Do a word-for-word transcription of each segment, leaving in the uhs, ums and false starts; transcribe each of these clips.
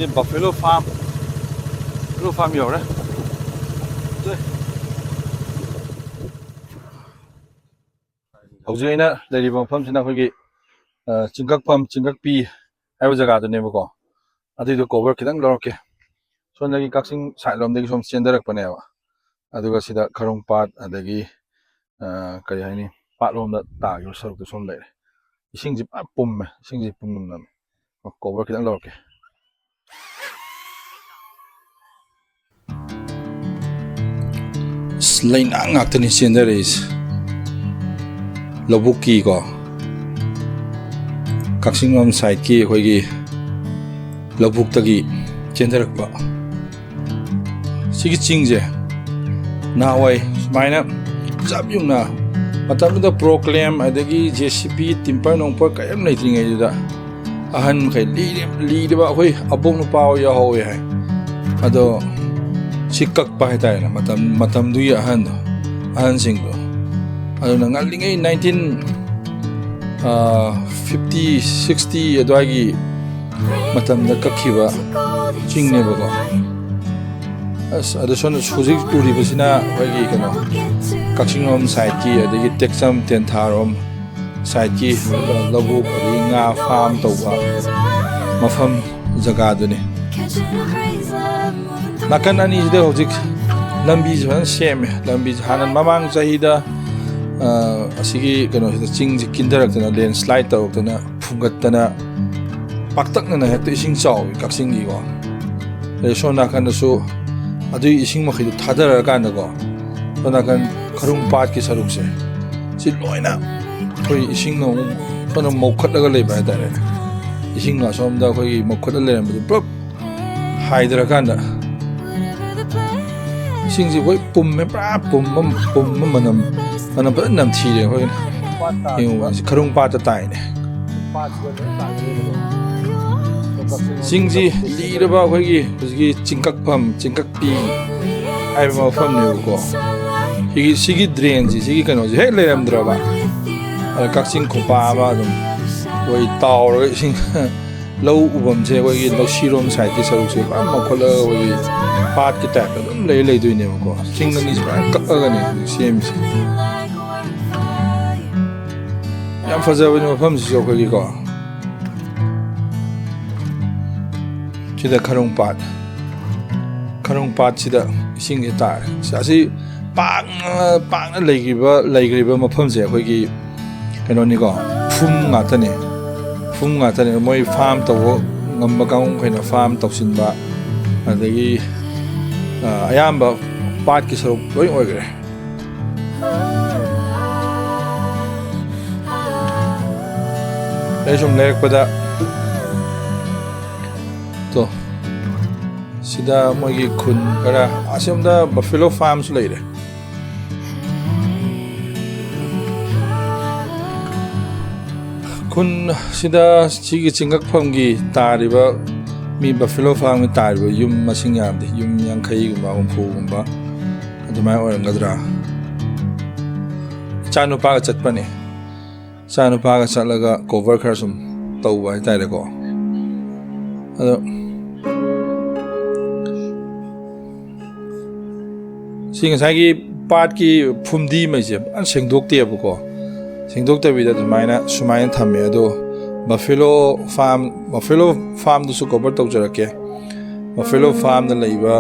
Buffalo farm, buffalo farm ꯌꯧꯔꯦ꯫ ꯍꯧꯖꯤꯛ ꯑꯩꯅ ꯂꯩꯔꯤꯕ ꯃꯐꯝꯁꯤꯅ ꯑꯩꯈꯣꯏꯒꯤ, ꯑ, ꯆꯤꯡꯀꯛꯐꯝ, ꯆꯤꯡꯀꯛꯄꯤ ꯍꯥꯏꯕ ꯖꯒꯥꯗꯨꯅꯦꯕꯀꯣ꯫ ꯑꯗꯨꯏꯗꯣ ꯀꯣꯕꯔ ꯈꯤꯇꯪ ꯂꯧꯔꯛꯀꯦ꯫ ꯁꯣꯝꯗꯒꯤ ꯀꯛꯆꯤꯡ ꯁꯥꯏꯠ ꯂꯣꯝꯗꯒꯤ ꯁꯣꯝ ꯆꯦꯟꯊꯔꯛꯄꯅꯦꯕ꯫ ꯑꯗꯨꯒ ꯁꯤꯗ ꯈꯔꯨꯡ ꯄꯥꯠ, ꯑꯗꯒꯤ, ꯑ, ꯀꯔꯤ ꯍꯥꯏꯅꯤ, ꯄꯥꯠꯂꯣꯝꯗ ꯇꯥꯈꯤꯕ ꯁꯔꯨꯛꯇꯨ ꯁꯣꯝ ꯂꯩꯔꯦ꯫ ꯏꯁꯤꯡꯁꯤ ꯄꯨꯔꯥ ꯄꯨꯝꯃꯦ, ꯏꯁꯤꯡꯁꯤ ꯄꯨꯝꯅꯝꯅꯝꯃꯦ꯫ ꯀꯣꯕꯔ ꯈꯤꯇꯪ ꯂꯧꯔꯛꯀꯦ꯫ ꯑꯁ, ꯂꯩꯅꯥꯡ ꯉꯥꯛꯇꯅꯤ ꯆꯦꯟꯊꯔꯛꯏꯁꯦ꯫ ꯂꯧꯕꯨꯛꯀꯤꯀꯣ, ꯀꯛꯆꯤꯡ ꯂꯣꯝ ꯁꯥꯏꯠꯀꯤ ꯑꯩꯈꯣꯏꯒꯤ ꯂꯧꯕꯨꯛꯇꯒꯤ ꯆꯦꯟꯊꯔꯛꯄ ꯁꯤꯒꯤ ꯆꯤꯡꯁꯦ ꯅꯍꯥꯟꯋꯥꯏ ꯁꯨꯃꯥꯏꯅ ꯆꯞ ꯌꯨꯡꯅ, ꯃꯇꯝꯗꯨꯗ ꯄ꯭ꯔꯣꯀ꯭ꯂꯦꯝ ꯑꯗꯒꯤ ꯖꯦ ꯁꯤ ꯕꯤ, ꯇꯤꯝꯄꯔ ꯅꯣꯡꯄꯔ ꯀꯔꯤꯝ ꯂꯩꯇ꯭ꯔꯤꯉꯩꯗꯨꯗ, ꯑꯍꯟ ꯃꯈꯩ, ꯂꯤꯔꯦ-, ꯂꯤꯔꯕ ꯑꯩꯈꯣꯏ ꯑꯕꯣꯛ ꯅꯨꯄꯥ ꯍꯣꯏ ꯌꯥꯎꯍꯧꯋꯦ ꯍꯥꯏ꯫ ꯑꯗꯣ ꯁꯤ ꯀꯛꯄ ꯍꯥꯏꯇꯥꯔꯦꯅꯦ, ꯃꯇꯝ, ꯃꯇꯝꯗꯨꯒꯤ ꯑꯍꯟꯗꯣ, ꯑꯍꯟꯁꯤꯡꯗꯣ꯫ ꯑꯗꯨꯅ ꯉꯜꯂꯤꯉꯩ ꯅꯥꯏꯟꯇꯤꯟ, ꯑꯥ, ꯐꯤꯐꯇꯤ, ꯁꯤꯛꯁꯇꯤ ꯑꯗꯨꯋꯥꯏꯒꯤ ꯃꯇꯝꯗ ꯀꯛꯈꯤꯕ ꯆꯤꯡꯅꯦꯕꯀꯣ꯫ ꯑꯁ, ꯑꯗꯣ ꯁꯣꯝꯗ ꯍꯧꯖꯤꯛ ꯎꯔꯤꯕꯁꯤꯅ ꯑꯩꯈꯣꯏꯒꯤ ꯀꯩꯅꯣ, ꯀꯛꯆꯤꯡꯂꯣꯝ ꯁꯥꯏꯠꯀꯤ, ꯑꯗꯒꯤ ꯇꯦꯛꯆꯝ ꯇꯦꯟꯊꯥꯔꯣꯝ ꯁꯥꯏꯠꯀꯤ ꯂꯧꯕꯨꯛ, ꯑꯗꯒꯤ ꯉꯥ ꯐꯥꯝ ꯇꯧꯕ ꯃꯐꯝ ꯖꯒꯥꯗꯨꯅꯤ꯫ ꯅꯥꯀꯟ ꯑꯅꯤꯁꯤꯗ ꯍꯧꯖꯤꯛ ꯂꯝꯕꯤꯁꯦ ꯐꯖꯅ ꯁꯦꯝꯃꯦ꯫ ꯂꯝꯕꯤꯁꯦ ꯍꯥꯟꯅ ꯃꯃꯥꯡ ꯆꯍꯤꯗ, ꯑ, ꯑꯁꯤꯒꯤ ꯀꯩꯅꯣꯁꯤꯗ ꯆꯤꯡꯁꯤ ꯀꯤꯟꯊꯔꯛꯇꯅ, ꯂꯦꯟꯁ꯭ꯂꯥꯏꯠ ꯇꯧꯔꯛꯇꯅ, ꯐꯨꯝꯒꯠꯇꯅ, ꯄꯥꯛꯇꯛꯅꯅ ꯍꯦꯛꯇ ꯏꯁꯤꯡ ꯆꯥꯎꯋꯤ ꯀꯛꯆꯤꯡꯒꯤꯀꯣ꯫ ꯑꯗꯩ ꯁꯣꯝ ꯅꯥꯀꯟꯗꯁꯨ ꯑꯗꯨꯒꯤ ꯏꯁꯤꯡ ꯃꯈꯩꯗꯣ ꯊꯥꯗꯔꯀꯥꯟꯗꯀꯣ, ꯁꯣꯝ ꯅꯥꯀꯟ ꯈꯔꯨꯡ ꯄꯥꯠꯀꯤ ꯁꯔꯨꯛꯁꯦ, ꯁꯤ ꯂꯣꯏꯅ ꯑꯩꯈꯣꯏ ꯏꯁꯤꯡꯅ ꯑꯃꯨꯛ ꯐꯖꯅ ꯃꯧꯈꯠꯂꯒ ꯂꯩꯕ ꯍꯥꯏꯇꯥꯔꯦ꯫ ꯏꯁꯤꯡ ꯑꯁꯣꯝꯗ ꯑꯩꯈꯣꯏꯒꯤ ꯃꯧꯈꯠꯂ ꯂꯩꯔꯝꯕꯗꯨ ꯄꯨꯂꯞ ꯍꯥꯏꯊꯔꯀꯥꯟꯗ ꯏꯁꯤꯡꯁꯤ ꯑꯩꯈꯣꯏ ꯄꯨꯝꯃꯦ, ꯄꯨꯔꯥ ꯄꯨꯝꯕ, ꯄꯨꯝꯕ ꯃꯅꯝ, ꯃꯅꯝ ꯐꯖꯅ ꯅꯝꯊꯤꯔꯦ ꯑꯩꯈꯣꯏ꯫ ꯌꯦꯡꯉꯨꯕ, ꯑꯁꯤ ꯈꯔꯨꯡ ꯄꯥꯠꯇ ꯇꯥꯏꯅꯦ꯫ ꯆꯤꯡꯁꯤ ꯂꯤꯔꯕ ꯑꯩꯈꯣꯏꯒꯤ ꯍꯧꯖꯤꯛꯀꯤ ꯆꯤꯡꯀꯛꯐꯝ, ꯆꯤꯡꯀꯛꯄꯤ ꯍꯥꯏꯕ ꯃꯐꯝꯅꯦꯕꯀꯣ꯫ ꯁꯤꯒꯤ, ꯁꯤꯒꯤ ꯗ꯭ꯔꯦꯟꯁꯤ, ꯁꯤꯒꯤ ꯀꯩꯅꯣꯁꯤ ꯍꯦꯛ ꯂꯩꯔꯝꯗ꯭ꯔꯕ, ꯑꯗ ꯀꯛꯆꯤꯡ ꯈꯨꯄꯥ ꯑꯃ ꯑꯗꯨꯝ ꯑꯩꯈꯣꯏ ꯇꯥꯎꯔꯒ ꯏꯁꯤꯡ ꯂꯧ ꯎꯐꯝꯁꯦ ꯑꯩꯈꯣꯏꯒꯤ ꯂꯧꯁꯤꯔꯣꯝ ꯁꯥꯏꯠꯀꯤ ꯁꯔꯨꯛꯁꯦ ꯄꯨꯔꯥ ꯃꯈꯣꯠꯂꯒ ꯑꯩꯈꯣꯏꯒꯤ ꯄꯥꯠꯀꯤ ꯇꯥꯏꯞꯇ ꯑꯗꯨꯝ ꯂꯩ ꯂꯩꯗꯣꯏꯅꯦꯕꯀꯣ꯫ ꯆꯤꯡ ꯑꯅꯤꯁꯦ ꯄꯨꯔꯥ ꯀꯛꯑꯒꯅꯦ ꯍꯧꯖꯤꯛ ꯁꯦꯝꯃꯤꯁꯦ꯫ ꯌꯥꯝ ꯐꯖꯕꯅꯤ ꯃꯐꯝꯁꯤꯁꯨ ꯑꯩꯈꯣꯏꯒꯤꯀꯣ꯫ ꯁꯤꯗ ꯈꯔꯨꯡ ꯄꯥꯠ, ꯈꯔꯨꯡ ꯄꯥꯠꯁꯤꯗ ꯏꯁꯤꯡꯁꯦ ꯇꯥꯔꯦ꯫ ꯑꯁꯤ ꯄꯥꯛꯅ ꯄꯥꯛꯅ ꯂꯩꯈ꯭ꯔꯤꯕ ꯂꯩꯈ꯭ꯔꯤꯕ ꯃꯐꯝꯁꯦ ꯑꯩꯈꯣꯏꯒꯤ ꯀꯩꯅꯣꯅꯤꯀꯣ, ꯐꯨꯝ ꯉꯥꯛꯇꯅꯦ꯫ ꯐꯨꯝ ꯉꯥꯛꯇꯅꯦ꯫ ꯃꯣꯏ ꯐꯥꯝ ꯇꯧꯕ ꯉꯝꯕ ꯀꯥꯡꯕꯨꯈꯩꯅ ꯐꯥꯝ ꯇꯧꯁꯤꯟꯕ, ꯑꯗꯒꯤ ꯑ, ꯑꯌꯥꯝꯕ ꯄꯥꯠꯀꯤ ꯁꯔꯨꯛ ꯂꯣꯏ ꯑꯣꯏꯈ꯭ꯔꯦ꯫ ꯑꯩ ꯁꯨꯝ ꯂꯩꯔꯛꯄꯗ ꯇꯣ, ꯁꯤꯗ ꯃꯣꯏꯒꯤ ꯈꯨꯟ ꯈꯔ, ꯑꯁꯣꯝꯗ ꯕꯐꯦꯂꯣ ꯐꯥꯔꯝꯁꯨ ꯂꯩꯔꯦ꯫ ꯈꯨꯟ ꯁꯤꯗ ꯁꯤꯒꯤ ꯆꯤꯡꯉꯛꯐꯝꯒꯤ ꯇꯥꯔꯤꯕ ꯃꯤ ꯕꯐꯦꯂꯣ ꯐꯥꯔꯝꯒꯤ ꯇꯥꯔꯤꯕ ꯌꯨꯝ ꯃꯁꯤꯡ ꯌꯥꯝꯗꯦ, ꯌꯨꯝ ꯌꯥꯡꯈꯩꯒꯨꯝꯕ ꯍꯨꯝꯐꯨꯒꯨꯝꯕ ꯑꯗꯨꯃꯥꯏꯅ ꯑꯣꯏꯔꯝꯒꯗ꯭ꯔꯥ꯫ ꯏꯆꯥ ꯅꯨꯄꯥꯒ ꯆꯠꯄꯅꯦ꯫ ꯏꯆꯥ ꯅꯨꯄꯥꯒ ꯆꯠꯂꯒ ꯀꯣꯚꯔ ꯈꯔ ꯁꯨꯝ ꯇꯧꯕ ꯍꯥꯏꯇꯥꯔꯦꯀꯣ꯫ ꯑꯗꯣ ꯁꯤ ꯉꯁꯥꯏꯒꯤ ꯄꯥꯠꯀꯤ ꯐꯨꯝꯗꯤꯉꯩꯁꯦ ꯐꯖꯅ ꯁꯦꯡꯗꯣꯛꯇꯦꯕꯀꯣ꯫ ꯁꯦꯡꯗꯣꯛꯇꯕꯤꯗ ꯑꯗꯨꯃꯥꯏꯅ ꯁꯨꯃꯥꯏꯅ ꯊꯝꯃꯦ꯫ ꯑꯗꯣ ꯕꯐꯦꯂꯣ ꯐꯥꯔꯝ, ꯕꯐꯦꯂꯣ ꯐꯥꯔꯝꯗꯨꯁꯨ ꯀꯣꯚꯔ ꯇꯧꯖꯔꯛꯀꯦ꯫ ꯕꯐꯦꯂꯣ ꯐꯥꯔꯝꯗ ꯂꯩꯕ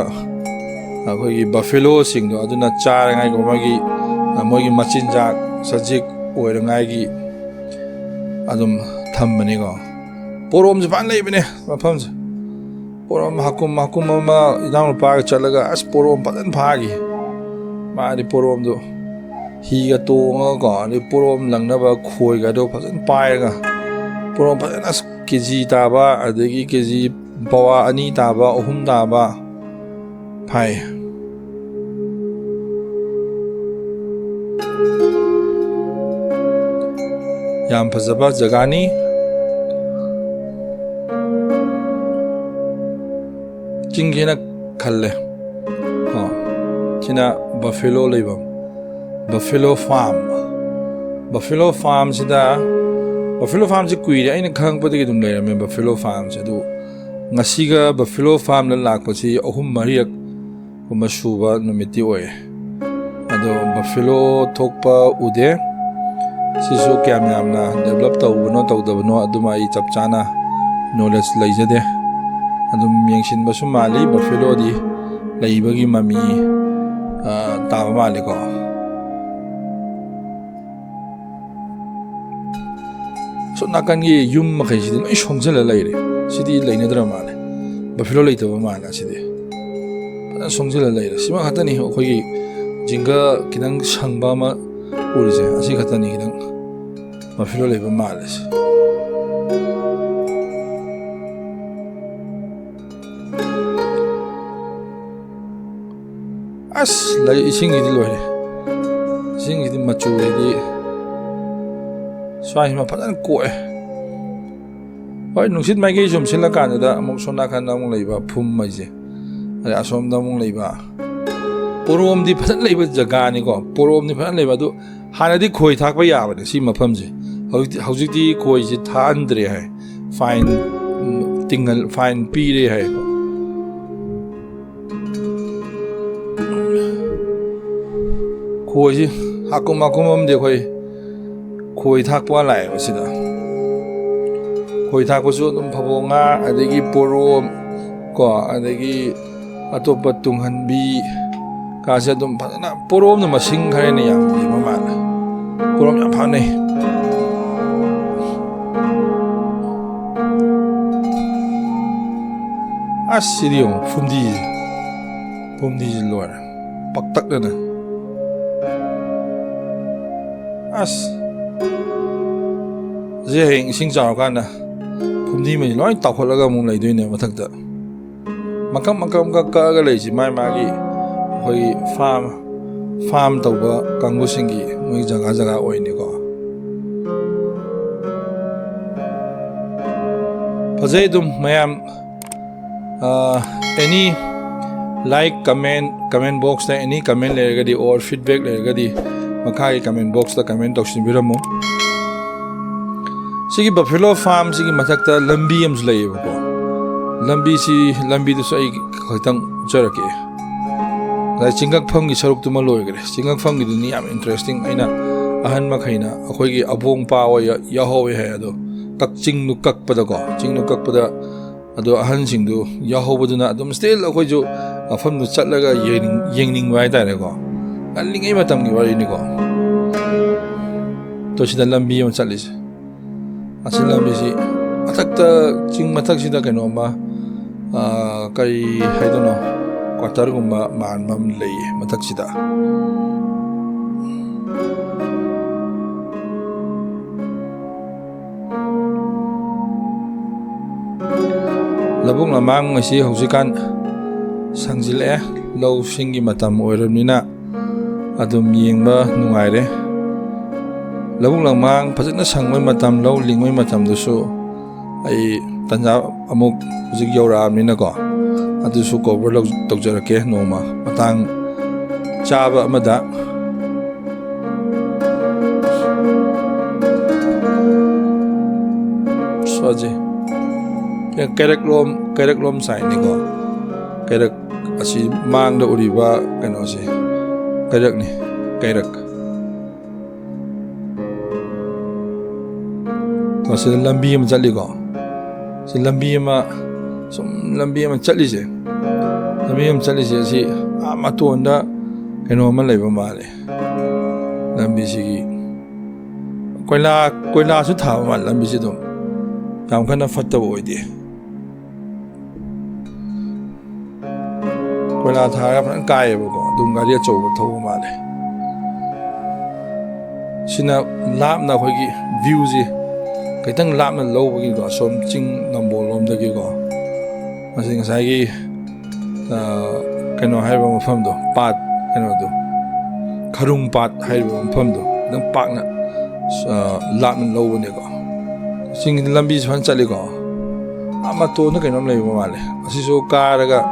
ꯑꯩꯈꯣꯏꯒꯤ ꯕꯐꯦꯂꯣꯁꯤꯡꯗꯣ ꯑꯗꯨꯅ ꯆꯥꯅꯉꯥꯏꯒꯤ ꯃꯣꯏꯒꯤ, ꯃꯣꯏꯒꯤ ꯃꯆꯤꯟꯖꯥꯛ ꯁꯖꯤꯛ ꯑꯣꯏꯅꯉꯥꯏꯒꯤ ꯑꯗꯨꯝ ꯊꯝꯕꯅꯤꯀꯣ꯫ ꯄꯣꯔꯣꯝꯁꯦ ꯐꯖꯅ ꯂꯩꯕꯅꯦ ꯃꯐꯝꯁꯦ꯫ ꯄꯣꯔꯣꯝ ꯍꯥꯀꯨꯝ ꯍꯥꯀꯨꯝ ꯑꯃ ꯏꯅꯥꯎꯅꯨꯄꯥꯒ ꯆꯠꯂꯒ ꯑꯁ ꯄꯣꯔꯣꯝ ꯐꯖꯅ ꯐꯥꯈꯤ꯫ ꯃꯥꯗꯤ ꯄꯣꯔꯣꯝꯗꯣ ꯍꯤꯒ ꯇꯣꯡꯉꯒꯀꯣ, ꯑꯗꯩ ꯄꯣꯔꯣꯝ ꯂꯪꯅꯕ ꯈꯣꯏꯒꯗꯣ ꯐꯖꯅ ꯄꯥꯏꯔꯒ ꯄꯣꯔꯣꯝ ꯐꯖꯅ ꯑꯁ ꯀꯦ ꯖꯤ ꯇꯥꯕ, ꯑꯗꯒꯤ ꯀꯦ ꯖꯤ ꯄꯋꯥ ꯑꯅꯤ ꯇꯥꯕ, ꯑꯍꯨꯝ ꯇꯥꯕ ꯐꯥꯏ꯫ ꯌꯥꯝ ꯐꯖꯕ ꯖꯒꯥꯅꯤ꯫ ꯆꯤꯡꯁꯤꯅ ꯈꯜꯂꯦ꯫ ꯀꯣ, ꯁꯤꯅ ꯕꯐꯦꯂꯣ ꯂꯩꯐꯝ, ꯕꯐꯦꯂꯣ ꯐꯥꯔꯝ꯫ ꯕꯐꯦꯂꯣ ꯐꯥꯔꯝꯁꯤꯗ Buffalo farmꯁꯤ ꯀꯨꯏꯔꯦ, ꯑꯩꯅ ꯈꯪꯉꯛꯄꯗꯒꯤ ꯑꯗꯨꯝ ꯂꯩꯔꯝꯃꯦ buffalo farmꯁꯦ꯫ ꯑꯗꯨ ꯉꯁꯤꯒ buffalo farmꯗ ꯂꯥꯛꯄꯁꯤ ꯑꯍꯨꯝ ꯃꯔꯤꯔꯛ ꯀꯨꯝꯕ ꯁꯨꯕ ꯅꯨꯃꯤꯠꯇꯤ ꯑꯣꯏꯌꯦ꯫ ꯑꯗꯣ buffalo ꯊꯣꯛꯄ ꯎꯗꯦ꯫ ꯁꯤꯁꯨ ꯀꯌꯥꯝ ꯌꯥꯝꯅ develop ꯇꯧꯕꯅꯣ ꯇꯧꯗꯕꯅꯣ ꯑꯗꯨꯃ ꯑꯩ ꯆꯞ ꯆꯥꯅ knowledge ꯂꯩꯖꯗꯦ꯫ ꯑꯗꯨꯝ ꯌꯦꯡꯁꯤꯟꯕꯁꯨ ꯃꯥꯜꯂꯤ꯫ Buffaloꯗꯤ ꯂꯩꯕꯒꯤ ꯃꯃꯤ, ꯑ, ꯇꯥꯕ ꯃꯥꯜꯂꯤꯀꯣ꯫ ꯁꯣꯝ ꯅꯥꯀꯟꯒꯤ ꯌꯨꯝ ꯃꯈꯩꯁꯤꯗꯤ ꯂꯣꯏ ꯁꯣꯡꯖꯜꯂ ꯂꯩꯔꯦ꯫ ꯁꯤꯗꯤ ꯂꯩꯅꯗ꯭ꯔ ꯃꯥꯜꯂꯦ꯫ Buffalo ꯂꯩꯇꯕ ꯃꯥꯜꯂꯦ ꯁꯤꯗꯤ꯫ ꯐꯖꯅ ꯁꯣꯡꯖꯜꯂ ꯂꯩꯔꯦ꯫ ꯁꯤꯃ ꯈꯛꯇꯅꯤ ꯑꯩꯈꯣꯏꯒꯤ ꯖꯤꯡꯒ ꯈꯤꯇꯪ ꯁꯪꯕ ꯑꯃ ꯎꯔꯤꯁꯦ꯫ ꯑꯁꯤ ꯈꯛꯇꯅꯤ ꯈꯤꯇꯪ buffalo ꯂꯩꯕ ꯃꯥꯜꯂꯤꯁꯦ꯫ ꯑꯁ, ꯂꯩ, ꯏꯁꯤꯡꯁꯤꯗꯤ ꯂꯣꯏꯔꯦ꯫ ꯏꯁꯤꯡꯁꯤꯗꯤ ꯃꯆꯨꯁꯤꯗꯤ ꯁ꯭ꯋꯥꯏꯁꯤꯃ ꯐꯖꯅ ꯀꯣꯛꯑꯦ꯫ ꯍꯣꯏ, ꯅꯨꯡꯁꯤꯠ ꯃꯥꯏꯀꯩ ꯁꯨꯝ ꯁꯤꯜꯂꯀꯥꯟꯗꯨꯗ ꯑꯃꯨꯛ ꯁꯣꯝ ꯅꯥꯀꯟꯗ ꯑꯃꯨꯛ ꯂꯩꯕ ꯐꯨꯝ ꯍꯥꯏꯁꯦ, ꯑꯗꯩ ꯑꯁꯣꯝꯗ ꯑꯃꯨꯛ ꯂꯩꯕ꯫ ꯄꯣꯔꯣꯝꯗꯤ ꯐꯖꯅ ꯂꯩꯕ ꯖꯒꯥꯅꯤꯀꯣ, ꯄꯣꯔꯣꯝꯗꯤ ꯐꯖꯅ ꯂꯩꯕ꯫ ꯑꯗꯨ ꯍꯥꯟꯅꯗꯤ ꯈꯣꯏ ꯊꯥꯛꯄ ꯌꯥꯕꯅꯦ ꯁꯤ ꯃꯐꯝꯁꯦ꯫ ꯍꯧꯖꯤꯛꯇꯤ, ꯍꯧꯖꯤꯛꯇꯤ ꯈꯣꯏꯁꯦ ꯊꯥꯛꯍꯟꯗ꯭ꯔꯦ ꯍꯥꯏ, fine, ꯎꯝ, ꯇꯤꯡꯍꯜ-, fine ꯄꯤꯔꯦ ꯍꯥꯏ꯫ ꯈꯣꯏꯁꯤ ꯍꯥꯀꯨꯝ ꯍꯥꯀꯨꯝ ꯑꯃꯗꯤ ꯑꯩꯈꯣꯏ ꯈꯣꯏ ꯊꯥꯛꯄ ꯂꯥꯛꯑꯦꯕ ꯁꯤꯗ꯫ ꯈꯣꯏ ꯊꯥꯛꯄꯁꯨ ꯑꯗꯨꯝ ꯐꯕꯣ ꯉꯥ, ꯑꯗꯒꯤ ꯄꯣꯔꯣꯝ ꯀꯣ, ꯑꯗꯒꯤ ꯑꯇꯣꯞꯄ ꯇꯨꯡꯍꯟꯕꯤ ꯀꯥꯁꯦ ꯑꯗꯨꯝ ꯐꯖꯅ, ꯄꯣꯔꯣꯝꯅ ꯃꯁꯤꯡ ꯈꯔ ꯍꯦꯟꯅ ꯌꯥꯝꯕꯤꯕ ꯃꯥꯜꯂꯦ꯫ ꯄꯣꯔꯣꯝ ꯌꯥꯝ ꯐꯥꯅꯩ꯫ ꯑꯁ, ꯁꯤꯗꯤ ꯌꯦꯡꯉꯣ, ꯐꯨꯝꯗꯤꯁꯦ꯫ ꯐꯨꯝꯗꯤꯁꯦ ꯂꯣꯏꯔꯦ꯫ ꯄꯥꯛꯇꯛꯅꯅ꯫ ꯑꯁ꯫ ꯁꯤ ꯍꯌꯦꯡ ꯏꯁꯤꯡ ꯆꯥꯎꯔꯀꯥꯟꯗ ꯐꯨꯝꯗꯤ ꯃꯩ ꯂꯣꯏ ꯇꯥꯎꯈꯠꯂꯒ ꯑꯃꯨꯛ ꯂꯩꯗꯣꯏꯅꯦ ꯃꯊꯛꯇ꯫ ꯃꯀꯛ ꯃꯀꯛ ꯃꯀꯛ ꯀꯛꯑꯒ ꯂꯩꯁꯤ ꯃꯥꯏ ꯃꯥꯒꯤ ꯑꯩꯈꯣꯏꯒꯤ farm, farm ꯇꯧꯕ ꯀꯥꯡꯕꯨꯁꯤꯡꯒꯤ ꯃꯣꯏ ꯖꯒꯥ ꯖꯒꯥ ꯑꯣꯏꯅꯤꯀꯣ꯫ ꯐꯖꯩ ꯑꯗꯨꯝ ꯃꯌꯥꯝ꯫ ꯑꯥ, any like, comment, comment boxꯇ any comment ꯂꯩꯔꯒꯗꯤ or feedback ꯂꯩꯔꯒꯗꯤ ꯃꯈꯥꯒꯤ comment boxꯇ comment ꯇꯧꯁꯤꯟꯕꯤꯔꯝꯃꯨ꯫ ꯁꯤꯒꯤ Buffalo Farm ꯁꯤꯒꯤ ꯃꯊꯛꯇ ꯂꯝꯕꯤ ꯑꯃꯁꯨ ꯂꯩꯌꯦꯕꯀꯣ꯫ ꯂꯝꯕꯤꯁꯤ, ꯂꯝꯕꯤꯗꯨꯁꯨ ꯑꯩ ꯈꯤꯇꯪ ꯎꯠꯆꯔꯛꯀꯦ꯫ ꯉꯁꯥꯏ ꯆꯤꯡꯉꯛꯐꯝꯒꯤ ꯁꯔꯨꯛꯇꯨꯃ ꯂꯣꯏꯈ꯭ꯔꯦ꯫ ꯆꯤꯡꯉꯛꯐꯝꯒꯤꯗꯨꯅꯤ ꯌꯥꯝ interesting꯫ ꯑꯩꯅ, ꯑꯍꯟ ꯃꯈꯩꯅ ꯑꯩꯈꯣꯏꯒꯤ ꯑꯕꯣꯡ ꯄꯥ ꯍꯣꯏ ꯌꯥ-, ꯌꯥꯎꯍꯧꯋꯦ ꯍꯥꯏ꯫ ꯑꯗꯣ ꯀꯛ-, ꯆꯤꯡꯗꯨ ꯀꯛꯄꯗꯀꯣ, ꯆꯤꯡꯗꯨ ꯀꯛꯄꯗ ꯑꯗꯣ ꯑꯍꯟꯁꯤꯡꯗꯨ ꯌꯥꯎꯍꯧꯕꯗꯨꯅ ꯑꯗꯨꯝ still ꯑꯩꯈꯣꯏꯁꯨ ꯃꯐꯝꯗꯨ ꯆꯠꯂꯒ ꯌꯦꯡꯅꯤꯡ-, ꯌꯦꯡꯅꯤꯡꯕ ꯍꯥꯏꯇꯥꯔꯦꯀꯣ꯫ ꯉꯜꯂꯤꯉꯩ ꯃꯇꯝꯒꯤ ꯋꯥꯔꯤꯅꯤꯀꯣ꯫ ꯑꯗꯣ ꯁꯤꯗ ꯂꯝꯕꯤ ꯑꯃ ꯆꯠꯂꯤꯁꯦ꯫ ꯑꯁꯤ ꯂꯝꯕꯤꯁꯤ ꯃꯊꯛꯇ, ꯆꯤꯡ ꯃꯊꯛꯁꯤꯗ ꯀꯩꯅꯣꯝꯃ, ꯑꯥ, ꯀꯔꯤ ꯍꯥꯏꯗꯣꯏꯅꯣ, quarter ꯒꯨꯝꯕ ꯃꯥꯟꯕ ꯑꯃ ꯂꯩꯌꯦ ꯃꯊꯛꯁꯤꯗ꯫ ꯂꯧꯕꯨꯛ ꯂꯝꯍꯥꯡ ꯑꯁꯤ ꯍꯧꯖꯤꯛꯀꯥꯟ ꯁꯪꯖꯤꯜꯂꯛꯑꯦ, ꯂꯧꯁꯤꯡꯒꯤ ꯃꯇꯝ ꯑꯣꯏꯔꯕꯅꯤꯅ꯫ ꯑꯗꯨꯝ ꯌꯦꯡꯕ ꯅꯨꯡꯉꯥꯏꯔꯦ꯫ ꯂꯧꯕꯨꯛ ꯂꯝꯍꯥꯡ ꯐꯖꯅ ꯁꯪꯕ ꯃꯇꯝ, ꯂꯧ ꯂꯤꯡꯕ ꯃꯇꯝꯗꯁꯨ ꯑꯩ ꯇꯟꯖꯥ ꯑꯃꯨꯛ ꯍꯧꯖꯤꯛ ꯌꯧꯔꯛꯑꯕꯅꯤꯅꯀꯣ, ꯑꯗꯨꯁꯨ cover ꯂꯧ-, ꯇꯧꯖꯔꯛꯀꯦ ꯅꯣꯡꯃ ꯃꯇꯥꯡ ꯆꯥꯕ ꯑꯃꯗ꯫ ꯁꯣꯁꯦ ꯀꯩꯔꯛꯂꯣꯝ, ꯀꯩꯔꯛꯂꯣꯝ side ꯅꯤꯀꯣ꯫ ꯀꯩꯔꯛ ꯑꯁꯤ ꯃꯥꯡꯗ ꯎꯔꯤꯕ ꯀꯩꯅꯣꯁꯦ ꯀꯩꯔꯛꯅꯤ, ꯀꯩꯔꯛ꯫ ꯃꯁꯤꯗ ꯂꯝꯕꯤ ꯑꯃ ꯆꯠꯂꯤꯀꯣ꯫ ꯁꯤ ꯂꯝꯕꯤ ꯑꯃ, ꯁꯨꯝ ꯂꯝꯕꯤ ꯑꯃ ꯆꯠꯂꯤꯁꯦ, ꯂꯝꯕꯤ ꯑꯃ ꯆꯠꯂꯤꯁꯦ, ꯑꯁꯤ ꯑꯥ ꯃꯇꯣꯟꯗ ꯀꯩꯅꯣ ꯑꯃ ꯂꯩꯕ ꯃꯥꯜꯂꯦ꯫ ꯂꯝꯕꯤꯁꯤꯒꯤ ꯀꯣꯏꯂꯥ, ꯀꯣꯏꯂꯥꯁꯨ ꯊꯥꯕ ꯃꯥꯜꯂꯦ꯫ ꯂꯝꯕꯤꯁꯤ ꯑꯗꯨꯝ ꯌꯥꯝ ꯀꯟꯅ ꯐꯠꯇꯕ ꯑꯣꯏꯗꯦ꯫ ꯀꯣꯏꯂꯥ ꯊꯥꯔꯒ ꯐꯖꯅ ꯀꯥꯏꯌꯦꯕꯀꯣ꯫ ꯑꯗꯨꯝ ꯒꯥꯔꯤ ꯑꯆꯧꯕ ꯊꯧꯕ ꯃꯥꯜꯂꯦ꯫ ꯁꯤꯅ ꯂꯥꯞꯅ ꯑꯩꯈꯣꯏꯒꯤ view ꯁꯤ ꯈꯤꯇꯪ ꯂꯥꯞꯅ ꯂꯧꯕꯒꯤꯀꯣ, ꯁꯣꯝ ꯆꯤꯡ ꯅꯝꯕꯣꯜ ꯂꯣꯝꯗꯒꯤꯀꯣ꯫ ꯃꯁꯤ ꯉꯁꯥꯏꯒꯤ, ꯑ, ꯀꯩꯅꯣ ꯍꯥꯏꯔꯤꯕ ꯃꯐꯝꯗꯣ, ꯄꯥꯠ, ꯀꯩꯅꯣꯗꯣ, ꯈꯔꯨꯡ ꯄꯥꯠ ꯍꯥꯏꯔꯤꯕ ꯃꯐꯝꯗꯣ ꯈꯤꯇꯪ ꯄꯥꯛꯅ, ꯑ, ꯂꯥꯞꯅ ꯂꯧꯕꯅꯦꯀꯣ꯫ ꯆꯤꯡ ꯂꯝꯕꯤ ꯁꯨꯃꯥꯏꯅ ꯆꯠꯂꯤꯀꯣ꯫ ꯑꯥ ꯃꯇꯣꯟꯗ ꯀꯩꯅꯣꯝ ꯂꯩꯕ ꯃꯥꯜꯂꯦ꯫ ꯑꯁꯤꯁꯨ ꯀꯥꯔꯒ,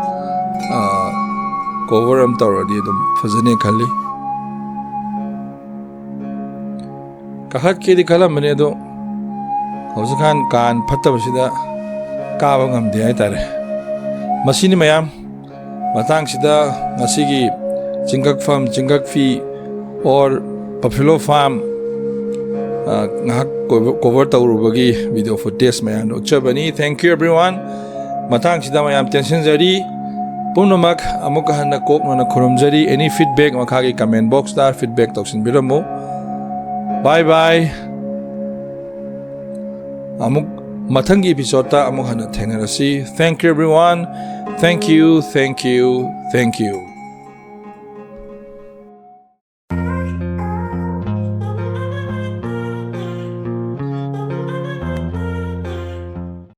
ꯑ, cover ꯑꯃ ꯇꯧꯔꯗꯤ ꯑꯗꯨꯝ ꯐꯖꯅꯤ ꯈꯜꯂꯤ꯫ ꯀꯥꯈꯠꯀꯦꯗꯤ ꯈꯜꯂꯝꯕꯅꯦ ꯑꯗꯣ, ꯍꯧꯖꯤꯛꯀꯥꯟ ꯀꯥꯟ ꯐꯠꯇꯕꯁꯤꯗ ꯀꯥꯕ ꯉꯝꯗꯦ ꯍꯥꯏꯇꯥꯔꯦ꯫ ꯃꯁꯤꯅꯤ ꯃꯌꯥꯝ꯫ ꯃꯇꯥꯡꯁꯤꯗ ꯉꯁꯤꯒꯤ ꯆꯤꯡꯒꯛꯐꯝ, ꯆꯤꯡꯒꯛꯐꯤ or Buffalo Farm, ꯑ, ꯉꯥꯏꯍꯥꯛ cover, cover ꯇꯧꯔꯨꯕꯒꯤ video footage ꯃꯌꯥꯝꯗꯣ ꯎꯠꯆꯕꯅꯤ꯫ Thank you everyone꯫ ꯃꯇꯥꯡꯁꯤꯗ ꯃꯌꯥꯝ ꯇꯦꯟꯁꯤꯟꯖꯔꯤ꯫ ꯄꯨꯝꯅꯃꯛ ꯑꯃꯨꯛꯀ ꯍꯟꯅ ꯀꯣꯛꯅꯅ ꯈꯨꯔꯨꯝꯖꯔꯤ꯫ Any feedback ꯃꯈꯥꯒꯤ comment boxꯇ feedback ꯇꯧꯁꯤꯟꯕꯤꯔꯝꯃꯨ꯫ Bye bye꯫ ꯑꯃꯨꯛ ꯃꯊꯪꯒꯤ episodeꯇ ꯑꯃꯨꯛ ꯍꯟꯅ ꯊꯦꯡꯅꯔꯁꯤ꯫ Thank you everyone. Thank you, thank you, thank you.